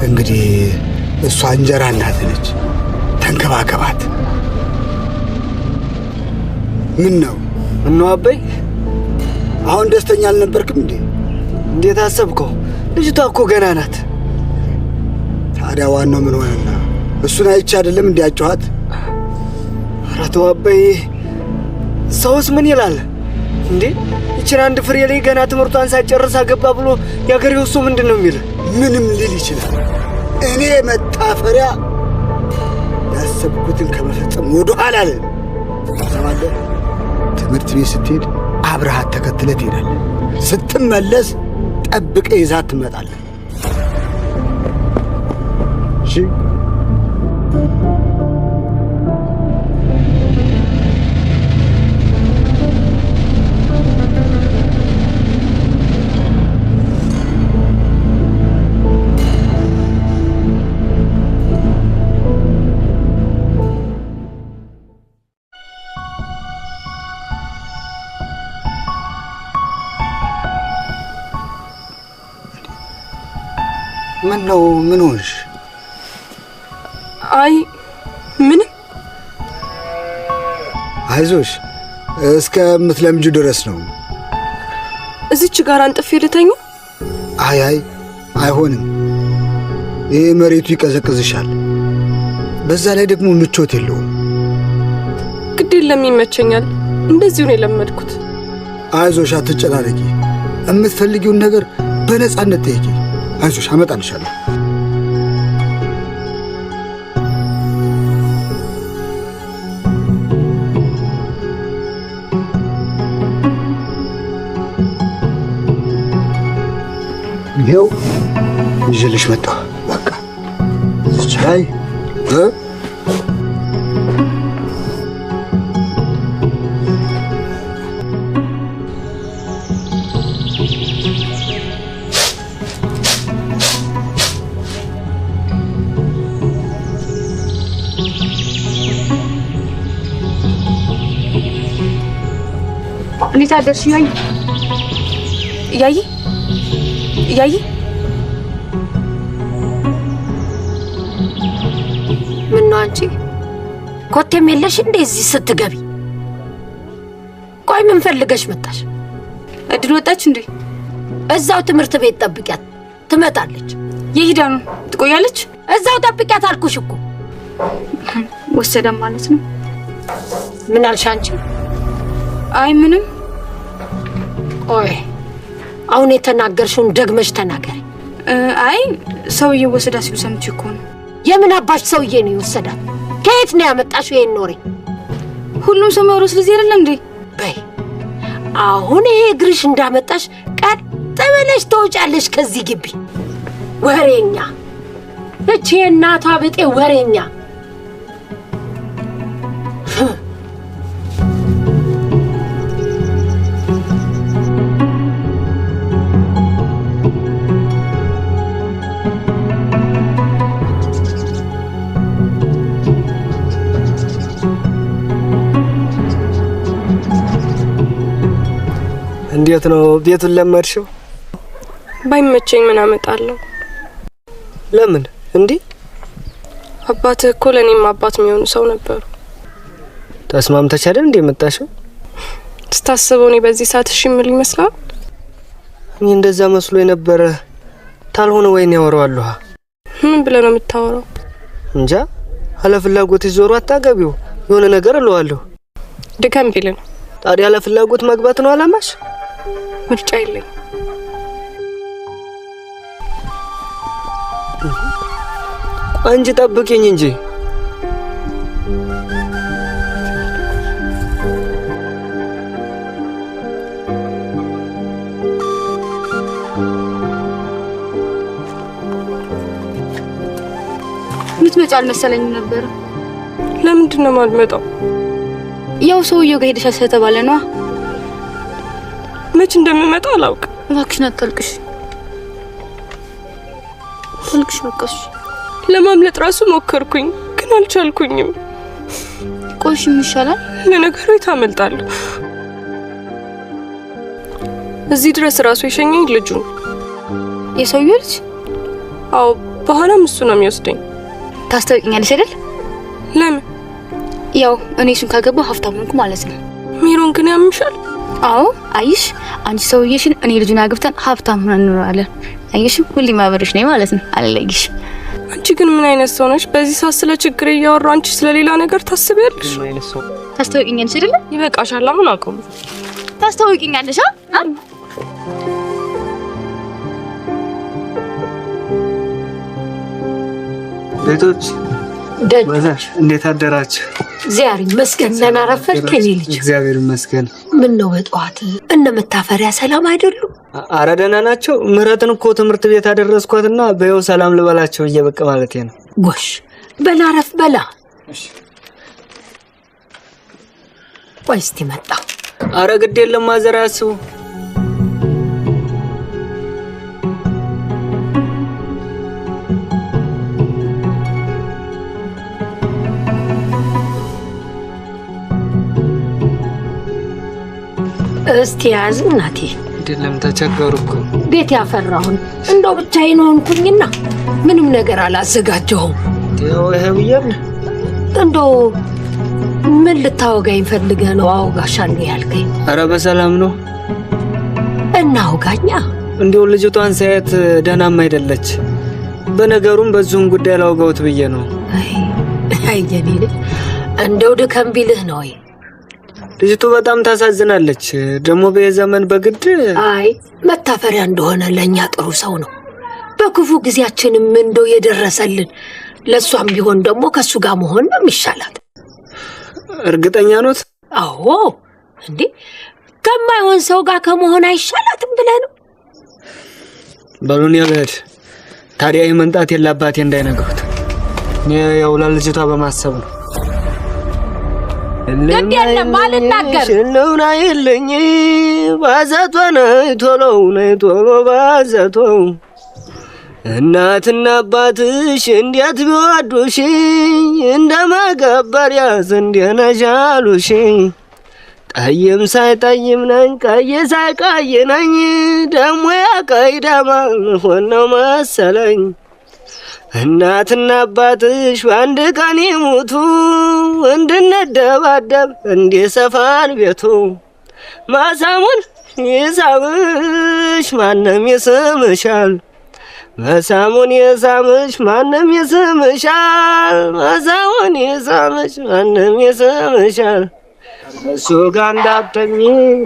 A: እንግዲህ እሷ እንጀራ እናት ነች፣ ተንከባከባት። ምን ነው
E: ምነው አባይ
A: አሁን ደስተኛ አልነበርክም እንዴ?
E: እንዴት አሰብከው? ልጅቷ እኮ ገና ናት።
A: ታዲያ ዋናው ምን ሆነና? እሱን አይቼ አይደለም እንዲያጨኋት።
E: ኧረ ተው አባዬ፣ ሰውስ ምን ይላል እንዴ? ይችን አንድ ፍሬ ላይ ገና ትምህርቷን ሳትጨርስ አገባ ብሎ የአገሬው ሰው ምንድን ነው የሚል?
A: ምንም ሊል ይችላል። እኔ መታፈሪያ ያሰብኩትን ከመፈጸም ወደ ኋላ አልልም። ትሰማለህ? ትምህርት ቤት ስትሄድ አብረሃት ተከትለህ ትሄዳለህ። ስትመለስ ጠብቀህ ይዛት ትመጣለህ። እሺ? ምን ነው? ምን ሆንሽ?
C: አይ ምንም።
A: አይዞሽ፣ እስከምትለምጂው ድረስ ነው።
C: እዚች ጋር አንጥፌ ልተኛ?
A: አይ አይ አይሆንም። ይሄ መሬቱ ይቀዘቅዝሻል። በዛ ላይ ደግሞ ምቾት የለውም።
C: ግድ የለም ይመቸኛል። እንደዚሁ ነው የለመድኩት።
A: አይዞሽ፣ አትጨናነቂ። የምትፈልጊውን ነገር በነፃነት ጠይቂ። አይዞሽ፣ አመጣልሻለሁ። ይኸው ይዤልሽ መጣሁ። በቃ እዚች ላይ
D: እንዴት አደርሽ ያይ? ያይ ያይ፣
B: ምነው አንቺ ኮቴም የለሽ እንዴ እዚህ ስትገቢ? ቆይ ምን ፈልገሽ መጣሽ?
C: እድል ወጣች እንዴ?
B: እዛው ትምህርት ቤት ጠብቂያት፣ ትመጣለች።
C: የሂዳ ነው ትቆያለች?
B: እዛው ጠብቂያት አልኩሽ እኮ።
C: ወሰደም ማለት ነው።
B: ምን አልሽ አንቺ?
C: አይ ምንም።
B: ቆይ አሁን የተናገርሽውን ደግመሽ ተናገሪ።
C: አይ ሰውዬው ወሰዳት ሲሉ ሰምቼ እኮ ነው።
B: የምን አባሽ ሰውዬ ነው የወሰዳት? ከየት ነው ያመጣሽው ይሄን ወሬ?
C: ሁሉም ሰው የሚያወራው ስለዚህ አይደለም እንዴ?
B: በይ አሁን ይሄ እግርሽ እንዳመጣሽ ቀጥ ብለሽ ትወጫለሽ ከዚህ ግቢ። ወሬኛ! እቺ የእናቷ ብጤ ወሬኛ!
E: እንዴት ነው ቤቱን ለመድሽው?
C: ባይመቸኝ ምን አመጣለሁ?
E: ለምን እንዴ?
C: አባትህ እኮ ለኔም አባት የሚሆኑ ሰው ነበሩ።
E: ተስማምተሽ አይደል እንዴ የመጣሽው?
C: ስታስበው እኔ በዚህ ሰዓት እሺ የምል ይመስላል?
E: እኔ እንደዛ መስሎ የነበረ ታልሆነ ወይኔ ያወራዋለሁ።
C: ምን ብለህ ነው የምታወራው?
E: እንጃ፣ አለፍላጎት ዞሮ አታገቢው የሆነ ነገር እለዋለሁ።
C: ድከም ቢል ነው
E: ታዲያ። አለፍላጎት መግባት ነው አላማሽ?
C: ምርጫ የለኝም።
E: አንቺ ጠብቂኝ እንጂ።
D: የምትመጪ አልመሰለኝም ነበር።
C: ለምንድን ነው የማልመጣው?
D: ያው ሰውየው ጋር ሄደሻል ስለተባለ ነዋ።
C: መች እንደምመጣ አላውቅም።
D: እባክሽን አታልቅሽ፣ አታልቅሽ በቃ። እሺ።
C: ለማምለጥ ራሱ ሞከርኩኝ ግን አልቻልኩኝም።
D: ቆይ እሺ፣ ምን ይሻላል?
C: ለነገሩ የት አመልጣለሁ? እዚህ ድረስ ራሱ የሸኘኝ ልጁ ነው።
D: የሰውየው ልጅ?
C: አዎ፣ በኋላም እሱ ነው የሚወስደኝ።
D: ታስታውቂኛለሽ አይደል?
C: ለምን?
D: ያው እኔ እሱን ካገባሁ ሀብታም ሆንኩ ማለት ነው።
C: ሜሮን ግን ያምሻል?
D: አዎ፣ አይሽ አንቺ ሰውዬሽን እኔ ልጁን አግብተን ሀብታም ሆነን እንኖራለን። አይሽ ሁሌም አብሬሽ ነኝ ማለት ነው፣ አልለይሽም።
C: አንቺ ግን ምን አይነት ሰው ነሽ? በዚህ ሰዓት ስለ ችግር እያወራሁ አንቺ ስለ ሌላ ነገር ታስቢያለሽ?
D: ታስታውቂኛለሽ አይደል?
C: ይበቃሻል፣ አሁን አቁም።
D: ታስታውቂኛለሽ? አ
E: ቤቶች ወዛሽ እንዴት አደራችሁ?
B: እግዚአብሔር ይመስገን። ደህና አረፈድክ የኔ ልጅ?
E: እግዚአብሔር ይመስገን።
B: ምን ነው በጠዋት እነ መታፈሪያ ሰላም አይደሉም?
E: አረ ደህና ናቸው። ምህረትን እኮ ትምህርት ቤት አደረስኳትና በይው ሰላም ልበላቸው እየበቃ ማለቴ ነው።
B: ጎሽ በላ አረፍ በላ። ቆይ እስቲ መጣሁ።
E: አረ ግድ የለም ማዘር አያስቡ።
B: እስቲ ያዝ እናቴ።
J: የለም ተቸገሩ እኮ።
B: ቤት ያፈራሁን እንደው ብቻዬን ሆንኩኝና ምንም ነገር አላዘጋጀሁም።
J: ይኸው ይሄ ብያለሁ።
B: እንደው ምን ልታወጋኝ ፈልገህ ነው አወጋሻለሁ ያልከኝ?
J: ኧረ በሰላም ነው።
B: እናውጋኛ።
J: እንዲሁ ልጅቷን ሳያት ደህናም አይደለች። በነገሩም በዚሁም ጉዳይ ላውጋውት ብዬ ነው።
B: አይ የኔ ልጅ እንደው ድከም ቢልህ ነው ወይ?
J: ልጅቱ በጣም ታሳዝናለች። ደግሞ በዘመን በግድ
B: አይ መታፈሪያ እንደሆነ ለእኛ ጥሩ ሰው ነው። በክፉ ጊዜያችንም እንደው የደረሰልን ለእሷም ቢሆን ደግሞ ከእሱ ጋር መሆን ነው የሚሻላት።
J: እርግጠኛ ኖት?
B: አዎ እንዴ ከማይሆን ሰው ጋር ከመሆን አይሻላትም ብለህ ነው?
J: በሉ እኔ ልሂድ። ታዲያ የመምጣት የለአባቴ እንዳይነግሩት። እኔ ያው ለልጅቷ በማሰብ ነው።
B: ግድ የለም አልናገርም።
J: ነውና የለኝ ባዘቷ ነይ ቶሎ ነይ ቶሎ ባዘቶ እናትና አባትሽ እንዴት ቢወዱሽ እንደ መገበሪያ ስንዴ ነሽ አሉሽ። ጠይም ሳይጠይም ነኝ ቀይ ሳይቀይ ነኝ ደሞ ያቀይ ደማ ሆን ነው መሰለኝ። እናትና አባትሽ በአንድ ቀን ይሙቱ እንድንደባደብ እንዲሰፋን ቤቱ። ማሳሙን ይሳምሽ ማንም ይስምሻል፣ መሳሙን ይሳምሽ ማንም ይስምሻል፣ መሳሙን ይሳምሽ ማንም ይስምሻል። እሱ ጋር እንዳትተኚ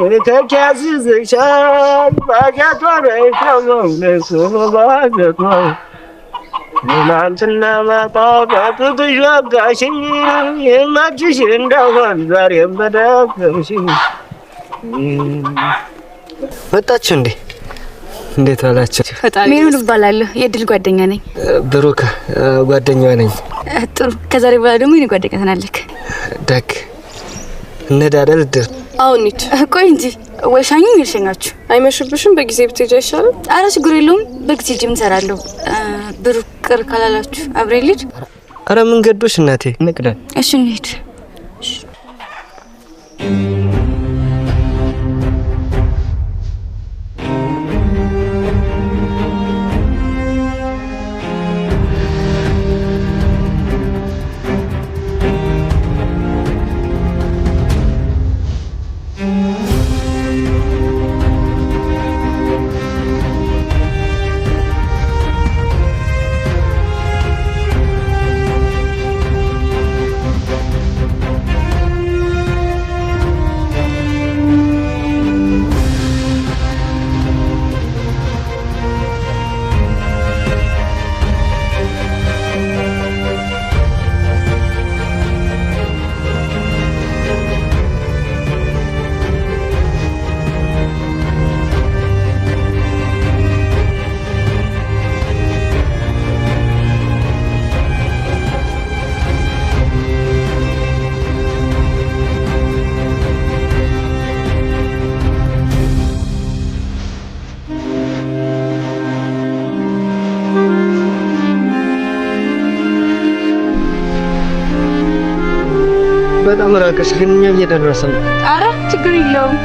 J: እከክ ያስይዝሻል። ባጃቷ ነይ ቶሎ ነይ ቶሎ ባጃቷ ትናንትና ማታ በፍቅሽ ወጋሽኝ የማችሽ እንደሆን ዛሬም በደገምሽኝ። መጣችሁ እንዴ? እንዴት ዋላችሁ?
D: ሜሮን እባላለሁ፣ የእድል ጓደኛ ነኝ።
J: ብሩክ ጓደኛዋ ነኝ።
D: ጥሩ፣ ከዛሬ በኋላ ደግሞ የኔ ጓደኛ ትሆናለህ።
J: ደግ እንሂድ አይደል እድል?
C: አዎ እንሂድ።
D: ቆይ እንጂ ወይ ሻኙኝ ልሸኛችሁ።
C: አይመሽብሽም? በጊዜ ብትሄጂ አይሻልም?
D: ኧረ ችግር የለውም፣ በጊዜ ሄጄ ምን እሰራለሁ። ብሩክ ቅር ካላላችሁ አብሬ ልሂድ።
J: ኧረ ምን ገዶሽ እናቴ፣ እንቅደም።
D: እሺ እንሂድ።
J: በጣም ራቀሽ፣ ግን እኛ እየደረስን ነው።
C: ኧረ ችግር የለውም።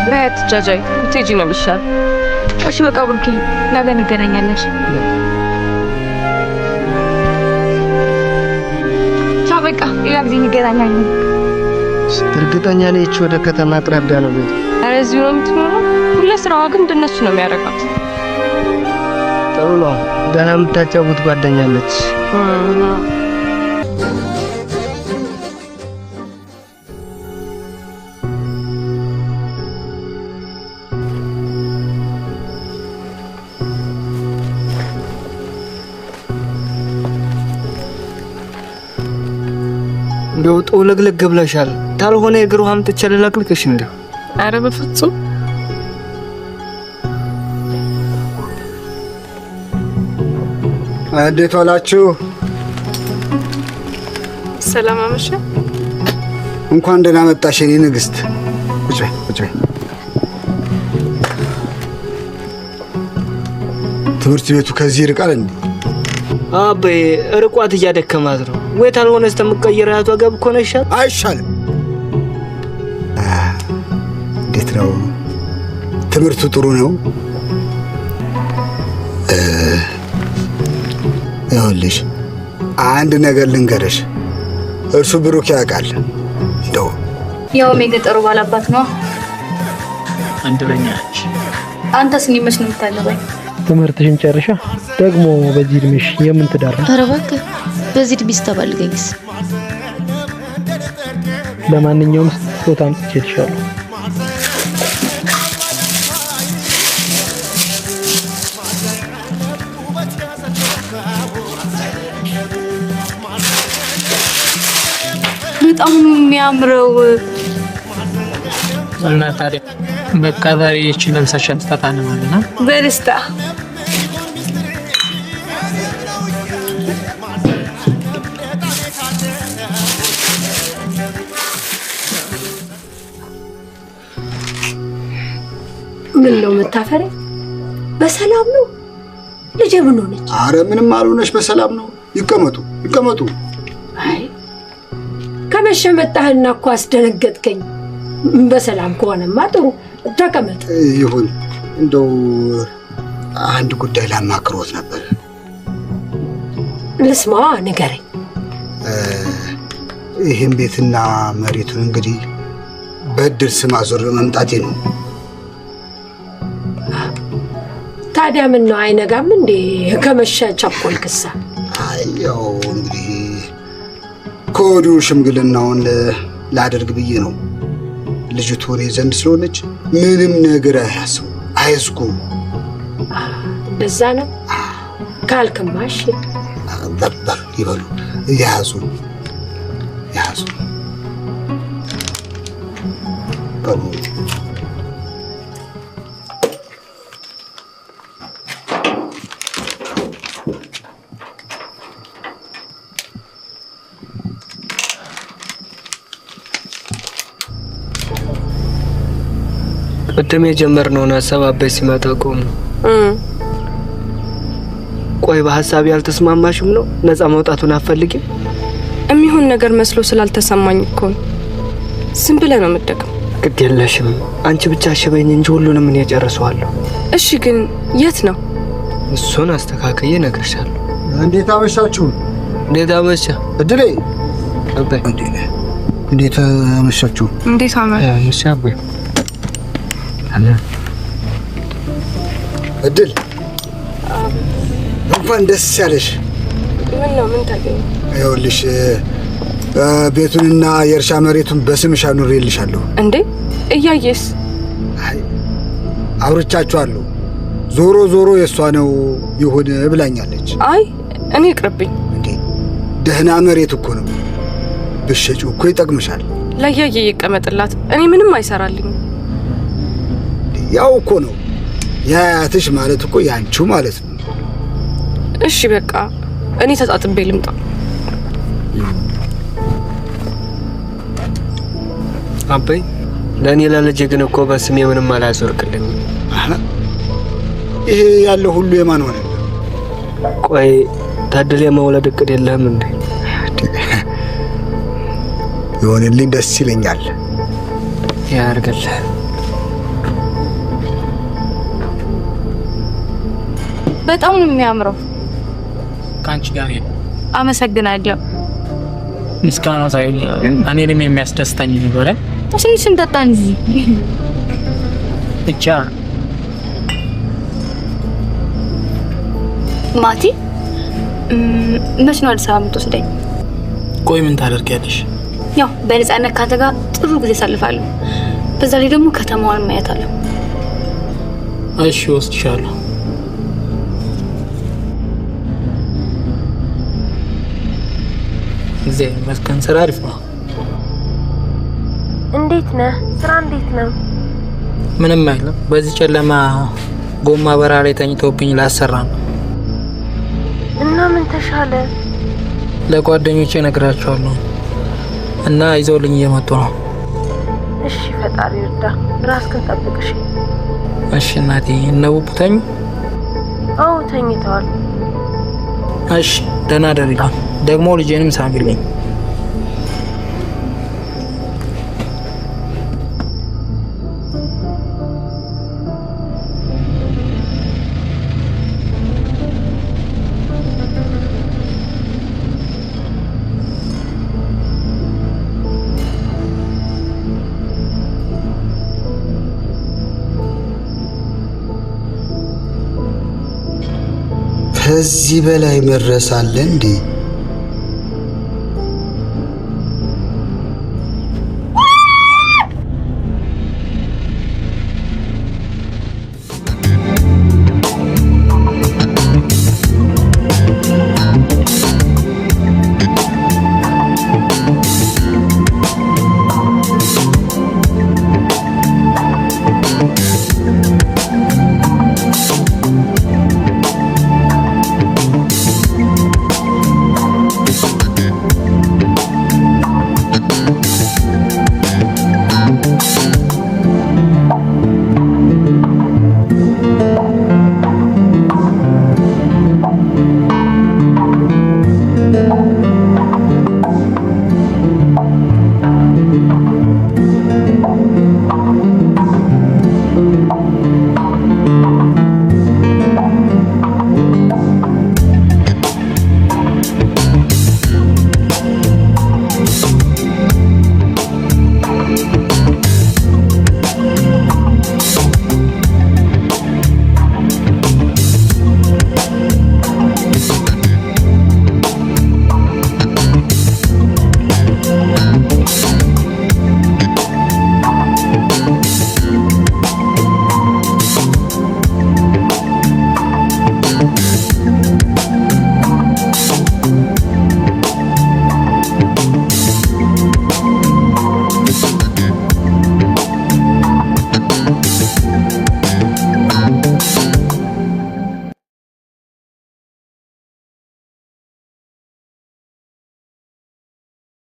C: በይ አትጃጃይ፣ ብትሄጂ ነው የሚሻል።
D: እሺ በቃ ብሩኬ፣ ነገ እንገናኛለን። ቻው፣ በቃ ሌላ ጊዜ እንገናኛለን።
J: እርግጠኛ ነኝ ይህች ወደ ከተማ አቅራቢያ ነው ቤቱ።
C: ኧረ እዚሁ ነው የምትኖረው። ሁለ ስራዋ ግን እንደነሱ ነው የሚያደርጋት።
J: ጥሩ ነው። ደህና የምታጫውት ጓደኛ አለች። እንደው ጠውለግለግ ብለሻል። ታልሆነ የእግር ውሃ አምጥቼ ልለቅልቅሽ እንደው።
C: ኧረ በፍጹም።
A: እንዴት ዋላችሁ?
C: ሰላም አመሸ።
A: እንኳን ደህና መጣሽ የኔ ንግስት። ቁጭ በይ ቁጭ በይ። ትምህርት ቤቱ ከዚህ ይርቃል እንዴ?
J: አበይ ርቋት እያደከማት ነው። ወይ ታልሆነ እስከምትቀይር አያቷ ጋር ብኮ ነው ይሻል።
A: አይሻልም። እንዴት ነው ትምህርቱ ጥሩ ነው። ይኸውልሽ አንድ ነገር ልንገርሽ፣ እርሱ ብሩክ ያውቃል። እንደው
D: ያውም የገጠሩ ባላባት ነው።
K: እድለኛ ነች።
D: አንተስ እኔ መች ነው የምታገባኝ?
K: ትምህርትሽን ጨርሻ ደግሞ በዚህ እድሜሽ የምን ትዳር ነው?
D: ኧረ እባክህ በዚህ እድሜ ስታባልገኝስ?
K: ለማንኛውም ስጦታ አምጥቼልሻለሁ።
D: በጣም ነው የሚያምረው።
K: እና ታዲያ በቃ ዛሬ ይህችን ለብሰሽ አንስታታን ማለት ነው።
F: በደስታ
B: ምን ነው መታፈሪያ? በሰላም ነው ልጄ? ምን ሆነች?
A: አረ ምንም አልሆነች፣ በሰላም ነው። ይቀመጡ ይቀመጡ።
B: አይ ከመሸ መጣህና እኮ አስደነገጥከኝ። በሰላም ከሆነማ ጥሩ፣ ተቀመጥ።
A: ይሁን። እንደው አንድ ጉዳይ ላማክሮት ነበር።
B: ልስማዋ፣ ንገረኝ።
A: ይህን ቤትና መሬቱን እንግዲህ በእድል ስም አዞሬ መምጣቴ ነው።
B: ታዲያ ምን ነው አይነጋም እንዴ? ከመሸ ቸኮልክሳ?
A: አይ ያው እንግዲህ ከወዲሁ ሽምግልናውን ላደርግ ብዬ ነው። ልጅቱ እኔ ዘንድ ስለሆነች ምንም ነገር አያስቡ፣ አይስጉ።
B: እንደዛ ነው ካልክማ እሺ።
A: በበር ይበሉ፣ ያዙ ያዙ በሉ።
J: ቅድም የጀመርነውን ሀሳብ አባይ ሲመጣ ቆም ነው። ቆይ በሀሳብ ያልተስማማሽም ነው? ነፃ መውጣቱን አትፈልጊም?
C: የሚሆን ነገር መስሎ ስላልተሰማኝ እኮ ነው። ዝም ብለህ ነው የምትደግመው።
J: ግድ የለሽም፣ አንቺ ብቻ አሽበኝ እንጂ ሁሉንም እኔ እጨርሰዋለሁ።
C: እሺ ግን የት ነው?
J: እሱን አስተካክዬ እነግርሻለሁ።
A: እንዴት አመሻችሁ?
J: እንዴት አመሻ
A: እድሌ?
J: አባይ
A: እንዴት አመሻችሁ?
C: እንዴት አመሻ
J: አባይ?
A: እድል እንኳን ደስ ያለሽ።
C: ምን ነው ምን ታገኘ?
A: ይኸውልሽ ቤቱንና የእርሻ መሬቱን በስምሽ አኑሬልሻለሁ።
C: እንዴ እያየስ?
A: አይ አውርቻችኋለሁ። ዞሮ ዞሮ የእሷ ነው ይሁን ብላኛለች።
C: አይ እኔ ይቅርብኝ።
A: እንዴ ደህና መሬት እኮ ነው፣ ብትሸጪው እኮ ይጠቅምሻል።
C: ለእያየ ይቀመጥላት፣ እኔ ምንም አይሰራልኝም።
A: ያው እኮ ነው የአያትሽ ማለት እኮ ያንቺው ማለት ነው።
C: እሺ በቃ እኔ ተጣጥቤ ልምጣ።
J: አባይ ለእኔ ለልጄ ግን እኮ በስሜ ምንም አላዞርክልኝም።
A: ይሄ ያለው ሁሉ የማን ሆነ?
J: ቆይ ታድል የመውለድ እቅድ የለህም እንዴ?
A: ይሆንልኝ ደስ ይለኛል።
J: ያርግልህ።
D: በጣም ነው የሚያምረው።
K: ከአንቺ ጋር ሄደ።
D: አመሰግናለሁ።
K: ምስጋና ሳይሆን እኔንም የሚያስደስተኝ ነበረ።
D: ትንሽ እንጠጣ እንጂ
K: ብቻ።
D: ማቲ፣ መች ነው አዲስ አበባ የምትወስደኝ?
K: ቆይ ምን ታደርጊያለሽ?
D: ያው በነፃነት ካንተ ጋር ጥሩ ጊዜ አሳልፋለሁ። በዛ ላይ ደግሞ ከተማዋን ማየት አለሁ።
K: እሺ እወስድሻለሁ። እግዚአብሔር ይመስገን ስራ አሪፍ ነው።
L: እንዴት ነህ? ስራ እንዴት ነው?
K: ምንም አይልም። በዚህ ጨለማ ጎማ በረሃ ላይ ተኝቶብኝ ላሰራ ነው።
L: እና ምን ተሻለ?
K: ለጓደኞቼ እነግራቸዋለሁ እና ይዘውልኝ እየመጡ ነው።
L: እሺ ፈጣሪ እርዳ። ራስህን ጠብቅ። እሺ።
K: እሺ እናቴ። እነ ቡቡ ተኙ?
L: አዎ ተኝተዋል።
K: እሺ ደህና ደሪልኝ። ደግሞ ልጄንም ሳሚልኝ።
L: ከዚህ በላይ መድረስ አለ እንዴ?